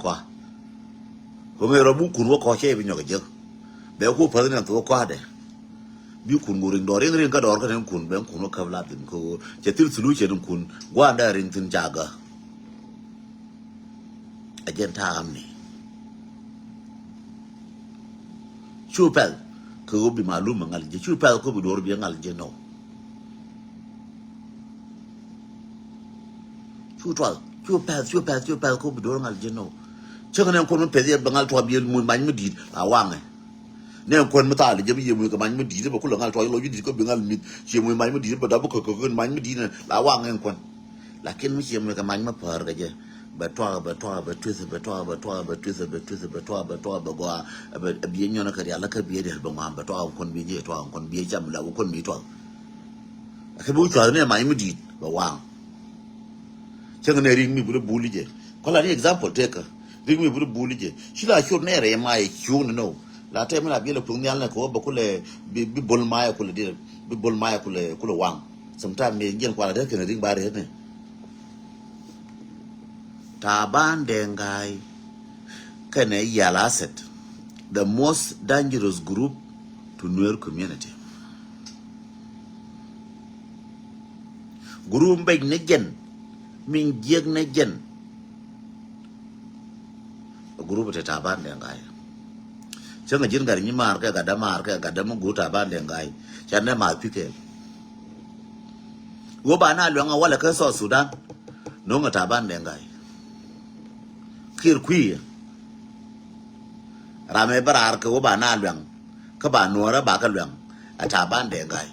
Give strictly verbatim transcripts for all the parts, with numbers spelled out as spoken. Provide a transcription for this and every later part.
kɔa. Kɛ ŋäc rɔ buk kun wä kɔc cɛ bi nyɔk jek. Bɛ ku päth ni thok kɔadɛ. Bi kun ku riŋ dɔɔr riŋ riŋ kä dɔɔr kä nɛn kun bɛ kun wä käp la thin kä ɣöö cɛ thil solution kun guandɛ riŋ thin ca gä. A jɛn ta̱a̱ ɣam ni. Cu pɛl kɛ ɣöö bi malum ŋal jɛ, cu pɛl kɛ ɣöö bi do̱r bi ŋal jɛ nɔ. Cu tual, cu pɛl, cu pɛl, cu pɛl kɛ ɣöö bi do̱r ŋal jɛ nɔ. Cäŋ nɛ kuɔn mi pɛth yɛ bɛ ŋal tual bi yɛ muc mac mi di̱i̱t la waŋɛ. Nɛ kuɔn mi thaal jɛ bi yɛ muc kɛ mac mi di̱i̱t bɛ kulɛ ŋal tual lɔ ju di̱i̱t kɛ bi ŋal mi̱th ci muc mac mi di̱i̱t bɛ dɔp bi kɛ kɛ mac mi di̱i̱t la waŋɛ kuɔn. Lakin mi cie muc kɛ mac mi päär kɛ jɛ bɛ tuak bɛ tuak bɛ tuth bɛ tuak bɛ tuak bɛ tuth bɛ tuth bɛ tuak bɛ tuak bɛ gɔaa bɛ biɛ nyɔn kɛ rial kä biɛ diɛl bɛ ŋuam bɛ tuak kuɔn biɛ jɛ tuak kuɔn biɛ cam la kuɔn biɛ tuak. Kɛ bi wä cuath ni mac mi di̱i̱t bɛ waŋ. Cäŋ ni riŋ mi bul bul jɛ kɔla ni example tekä. Riŋ mi bul bul jɛ ci la cur nɛ rɛ ma cuŋ ni no. La tɛ mi la biɛ lɛ kuŋ nhial ni kɛ wä bɛ kulɛ bi bol ma yɛ kulɛ diɛl bi bol ma yɛ kulɛ kulɛ waŋ. Sometimes mi jiɛn kual a dee kɛn riŋ ba rɛt ni. Taban Deng Gai kɛnɛ Yal Asset, the most dangerous group to Nuer community. Group bec ni jɛn, min jiɛk ni jɛn. Group ti Taban Deng Gai. Cäŋ a ji̱n gat nyi maar kɛ gat dämaar kɛ gat däm guut Taban Deng Gai. Can dee maar pikɛ. Wä ba na luɛŋ a walɛ kä South Sudan. No̱ŋ a Taban Deng Gai. Kiir kui̱. Ram ɛ bä raar kɛ wä ba na luɛŋ. Kä ba nuɔrä ba kä luɛŋ. A Taban Deng Gai.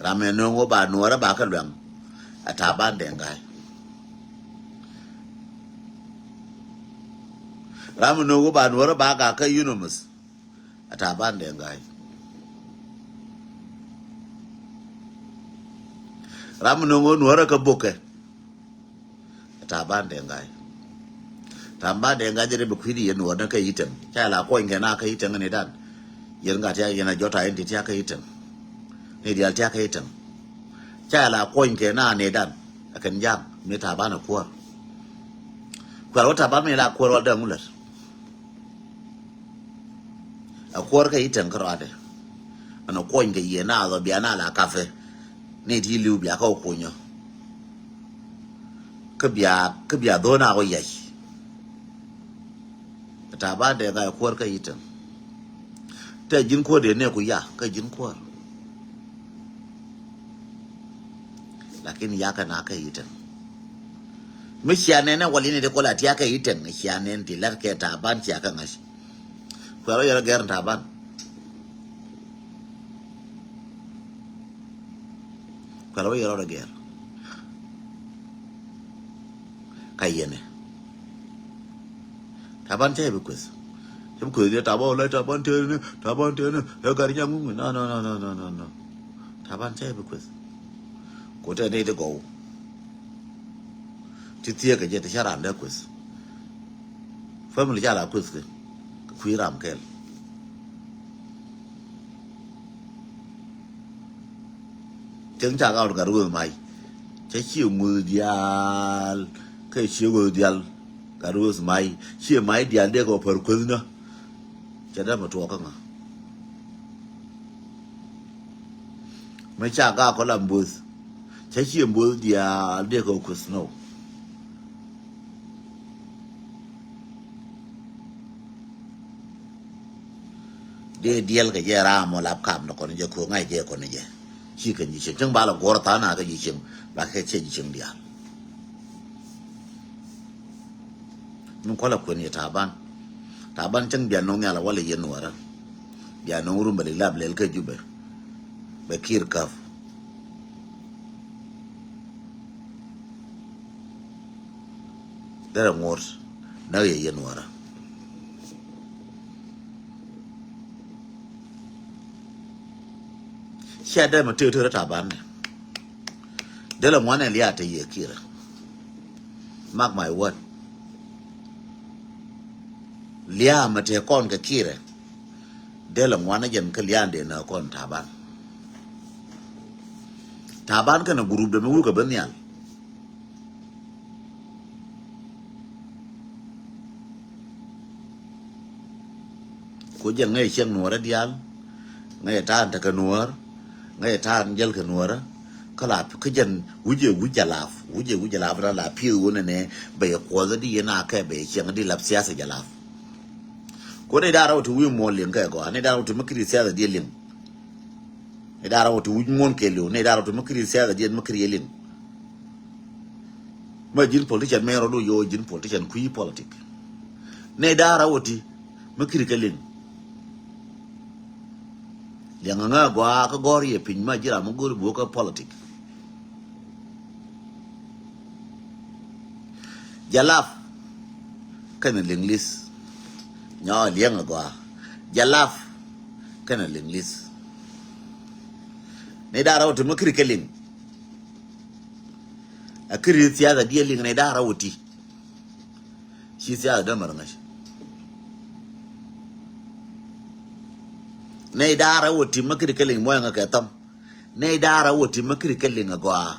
Ram ɛ no̱o̱ŋ wä ba nuɔrä ba kä luɛŋ. A Taban Deng Gai. Ram ɛ no̱o̱ŋ wä ba nuɔrä ba gak kä Unamith. A Taban Deng Gai. Ram ɛ no̱o̱ŋ wä nuɔrä kä bokɛ. Taban Deng Gai. Taban Deng Gai jɛ ri bi kui̱di yɛn wä ni kä Itɛŋ. Ca la kuɔny kɛ na kä Itɛŋ ni dan. Yɛn gat ya yɛn a jɔta yɛn ti tia kä Itɛŋ. Ni dial tia kä Itɛŋ. Ca la kuɔny kɛ na ni dan. A kɛn jaŋ mi Taban a kuɔr. Kuɛl wä Taban mi la kuɔr wä däŋ wulät. A kuɔr kä Itɛŋ kärɔadɛ. Ɛn a kuɔny kɛ yɛ na dhɔ bia na la kapɛ. Ni ti liw bia kä wä kunyɔ. Kä bia kä bia dhon a wä yac. Taban Deng Gai kuɔr kä Itɛŋ. Tɛ ji̱n kuɔr dee ne ku ya kä ji̱n kuɔr. Lakin ya kä na kä Itɛŋ. Mi cia nɛn ɛ wal in iti kɔl a tia kä Itɛŋ cia nɛn ti lat kɛ Taban cia kä ŋa̱c. Kuɛl wä yɛrɛ gɛr Taban. Kuɛl wä yɛrɛ gɛr. Ka yɛnɛ. Taban cɛ bi kueth. Cɛ bi kueth yɛ Taban wä lɛ Taban tɛɛni Taban tɛɛni ɛ gari nyaŋ ŋuŋ. No, no, no, no, no, no, no. Taban cɛ bi kueth. Ko tɛ ni ti gɔw. Ti thiek kɛ jɛ ti ca ran dee kueth. Family ca la kueth kɛ kɛ kui̱ ram kɛl. Cäŋ ca ɣaw gat ruth mac. Cä cie ŋuth diaal kɛ cie ŋuth diaal gat ruth mac cie mac diaal dee kɛ wä pär kueth nä. Cɛ dee mɛ tuɔɔk kä ŋa. Mɛ ca gak kɔ la mbuth. Cä cie mbuth diaal dee kɛ wä kueth nä. Dee diɛl kɛ jɛ ram mɔ lap kam ni kɔn jɛ ko̱ ŋa̱c jɛ kɔn jɛ. Ci kɛ ji̱ cieŋ cieŋ ba la guɔr tha̱a̱ŋ na kɛ ji̱ cieŋ ba kɛ cɛ ji̱ cieŋ diaal. Min kualɛ kuɛn yɛ Taban. Taban cäŋ bia no̱ŋ nhial a walɛ yɛn nuɔrä. Bia no̱ŋ rum bɛ lɛ lap lɛl kä Jubɛ. Bɛ Kiir käp. Derɛ ŋuɔ̱t näk yɛ yɛn nuɔrä. Cia dee mɛ tëë tëë rɛ Taban nɛ. Dee lɛ ŋuan ɛ lia̱a̱ te yɛ Kiirɛ. Mark my word. Lia̱a̱ mɛ tëë kɔn kɛ Kiirɛ. Dee lɛ ŋuan ɛ jɛn kä lia̱a̱ dee nɛ kɔn Taban. Taban kɛnɛ group dɛ mi wukɛ ben nhial. Ko jɛn ŋäc cieŋ nuɔrä diaal. Ŋäc ta̱a̱n tekɛ nuɔr. Ŋäc ta̱a̱n jäl kɛ nuɔrä. Kä la kä jɛn wi̱cɛ wi̱c jalap wi̱cɛ wi̱c jalap na la pieth wunɛ nɛ bɛ yɛ kuɔth di yɛn a kɛ bɛ yɛ cieŋ di lap siasa jalap. Ko ni da̱rä wä ti wi̱i̱ muɔl liŋ kɛ gɔaa ni da̱rä wä ti mi kiri siasa di liŋ. Ni da̱rä wä ti wi̱c muɔn kɛ liw ni da̱rä wä ti mi kiri siasa di mi kiri liŋ. Ma ji̱n politician mɛ rɔdu yo ji̱n politician kui̱ politic. Ni da̱rä wä ti mi kiri kɛ liŋ. Liɛŋ ŋä gɔaa kä gɔr yɛ piny ma ji̱ ram mi go̱ri buɔ kä politic. Jalap kɛnɛ liŋ lith. Nyɔ liɛŋ a gɔaa. Jalap kɛnɛ liŋ lith. Ni da̱rä wä ti mi kiri kɛ liŋ. A kiri thiath a diɛ liŋ ni da̱rä wä ti. Ci thiath a dämär ŋäc. Ni da̱rä wä ti mi kiri kɛ liŋ muɔ̱yɛ ŋä kɛ thäm. Nɛy da̱rä wä ti mi kiri kɛ liŋ a gɔaa.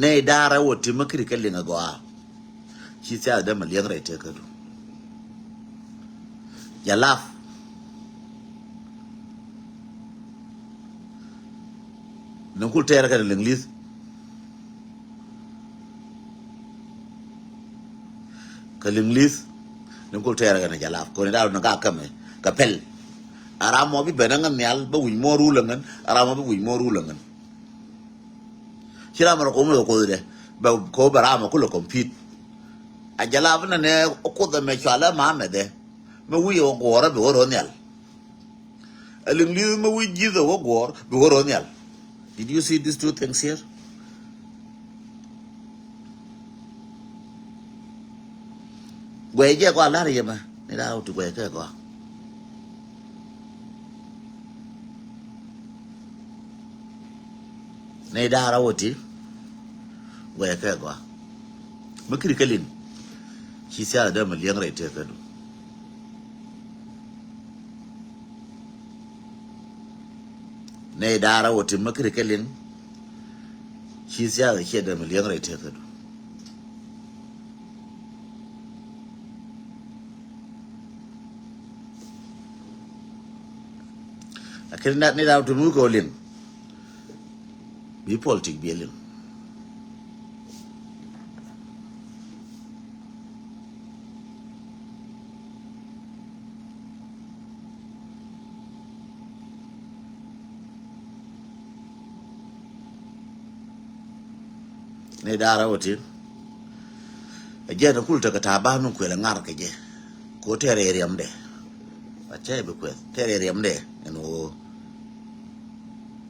Nɛy da̱rä wä ti mi kiri kɛ liŋ a gɔaa. Ci thiath dämä liɛŋ rɛy tëkädu. Jalap. Ni kul tɛɛrä kɛn liŋ li̱th. Kɛ liŋ li̱th ni kul tɛɛrɛ kɛn jalap kɔn da̱rä ni gak kämɛ kɛ pɛl. A ram mɔ bi ben ɛ ŋän nhial bä wi̱c mɔ rul ɛ ŋän a ram mɔ bi wi̱c mɔ rul ɛ ŋän. Ci ram rɔ ko̱m rɔ ko̱dhi dɛ bɛ ko̱ bɛ ram ɛ kulɛ compete. A jalap ni nɛ kuoth ɛmɛ cual ɛ ma mɛthɛ mɛ wi̱c ɛ wä guɔ̱ɔ̱rä bi wä ro̱ nhial. A liŋ li̱th mi wi̱c ji̱th a wä guɔ̱ɔ̱r bi wä ro̱ nhial. Did you see these two things here? Guɛy jɛ gɔaa la̱r yɛ mɛ ni da̱rä wä ti guɛy kɛ gɔaa. Ni da̱rä wä ti guɛy kɛ gɔaa. Mi kiri kɛ liŋ ci thiath dämä liɛŋ rɛy tëkädu. Nɛy da̱rä wä ti mi kiri kɛ liŋ ci thiath ciɛ dämä liɛŋ rɛy tëkädu. Lakin ni da̱rä wä ti mi kɛ liŋ. Bi politik bi liŋ. Ni da̱rä wä ti. Ɛ jɛn kul tekɛ ta̱a̱ ba̱a̱n mi kuël ɛ ŋa̱r kɛ jɛ. Ko tɛɛrɛ riɛmdɛ. A cɛ bi kuɛth tɛɛrɛ riɛmdɛ ɛn ɣöö.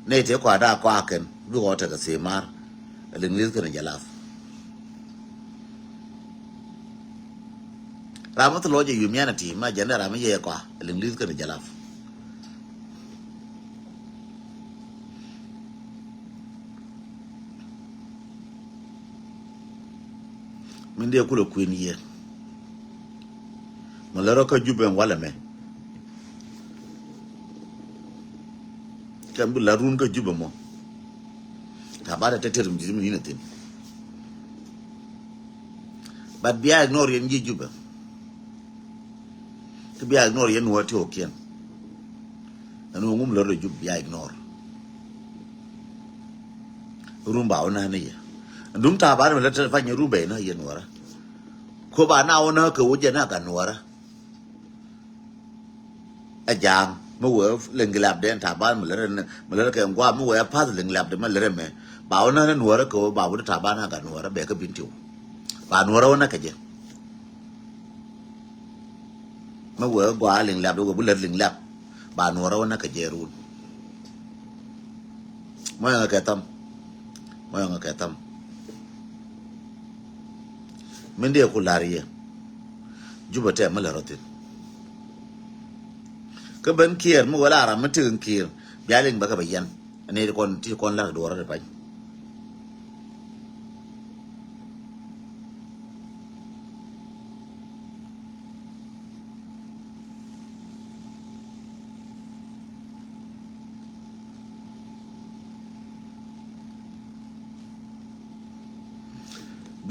Nɛy tëë kɔaada kɔakɛn bikɛ ɣɔw tekɛ thimar. Ɛ liŋ li̱th kɛnɛ jalap. Ram mi thilɔc ɛ humanity ma jɛn dee ram mi yɛ kɔa ɛ liŋ li̱th kɛnɛ jalap. Min dee kulɛ kuën yie. Mɛ lɛ rɔ kä Jubɛ walɛ mɛ. Kɛn bi la run kä Jubɛ mɔ. Ta̱a̱ ba dee te ter mi di̱t mi ni̱n a thi̱n. But bia ignore yɛn ji̱ Jubɛ. Kä bia ignore yɛn wä ti wä kiɛn. Ɛn wä ŋum lär rɔ Jubɛ bia ignore. Rum ba wä nä ni yɛ. Dum ta̱a̱ ba ni mɛ lät te pany rum bɛ ni yɛ nuɔrä. Ko ba na wä nä kɛ wä jɛ na ka nuɔrä. Ɛ ja̱a̱ŋ mi wee liŋ lap den ta̱a̱ ba ni mɛ lät ni mɛ lät kɛ ŋuam mi wee pa̱th liŋ lap den mɛ lät mɛ. Ba wä nä ni nuɔrä kɛ wä ba wä ta̱a̱ ba na ka nuɔrä bɛ kä bin tiw. Ba nuɔrä wä nä kɛ jɛ. Mi wee gɔaa liŋ lap, wee bi lät liŋ lap. Ba nuɔrä wä nä kɛ jɛ run. Mɔ yɛŋɛ kɛ tham. Mɔ yɛŋɛ kɛ tham. Min dee ku la̱r yɛ. Jubɛ tɛm mi lät rɔ thi̱n. Kä ben Kiir mi wee la ram mi ti̱i̱ Kiir bia liŋ bä kɛ bɛ yɛn. Ni ti kɔn ti kɔn la̱r duɔrä ti pany.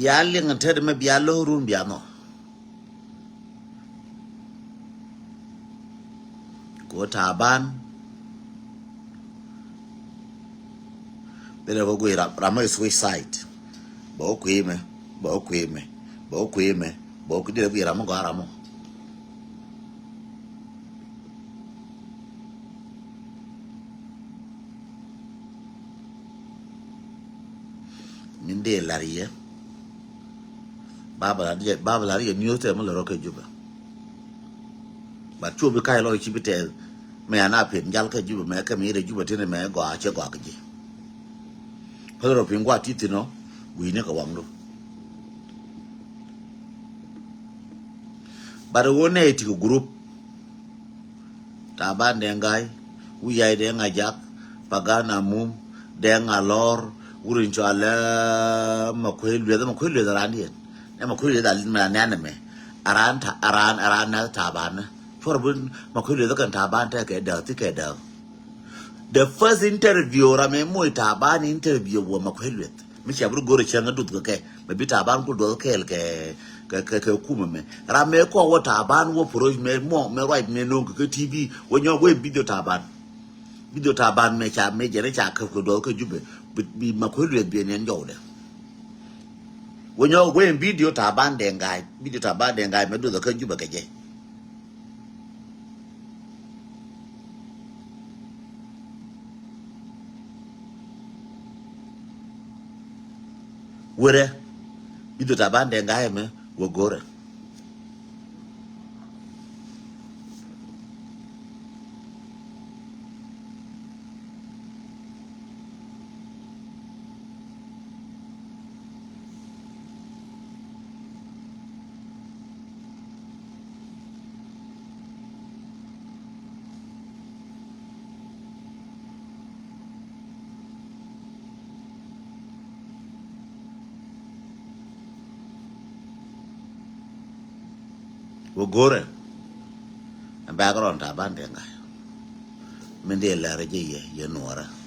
Bia liŋ tet mɛ bia lo̱o̱run bia nhɔ. Ko Taban. Dee ko gui ram, ram mɛ switch side. Bɛ ko kui̱ mɛ, bɛ ko kui̱ mɛ, bɛ ko kui̱ mɛ, bɛ ko kui̱ dee gui ram mɛ gɔaa ram mɔ. Min dee lar yɛ. Baba lar yɛ, baba lar yɛ news tɛ mɛ lɛ rɔ kɛ Juba. But cu bi ka̱c lɔ ci bi tɛth. Mɛ ana pen jal kɛ Juba mɛ kɛ mi rɛ Juba tini mɛ gɔaa cɛ gɔaa kɛ ji̱. Pɛl rɔ piny gua ti thin ɔ wi̱i̱ni kɛ waŋdu. But wä nɛ ti kɛ group. Taban Deng Gai, Wiyai Deng Ajak, Pagan Amum, Deng Alor, wurin cɔalɛ Makuei Lueth, Makuei Lueth aran diɛn. Ɛ Makuei Lueth alin mɛ anɛn mɛ. Aran ta, aran, aran na Taban. Cuɔr bin Makuei Lueth kɛn Taban tɛ kɛ däk, ti kɛ däk. The first interview ram mɛ moc Taban interview wä Makuei Lueth. Mi cia bi go̱r cäŋ duth kɛ kɛ mɛ bi Taban ku duɔth kɛɛl kɛ kɛ kɛ kɛ kumɛ mɛ. Ram mɛ kɔ wä Taban wä poroc mɛ mɔ mɛ ruac mɛ no̱o̱ŋ kɛ kɛ T V wä nyɔk wä video Taban. Video Taban mɛ ca mɛ jɛn ca käp kɛ duɔth kɛ Jubɛ bi bi Makuei Lueth bi ɛn jɔwdɛ. Wä nyɔk wä video Taban Deng Gai, video Taban Deng Gai mɛ duɔth kɛ Jubɛ kɛ jɛ. Werɛ bi dhot Taban Deng Gai mɛ wä go̱rɛ. Wä go̱rɛ. Ɛn background Taban Deng Gai. Min dee lɛr jɛ yɛ, yɛ nuɔrɛ.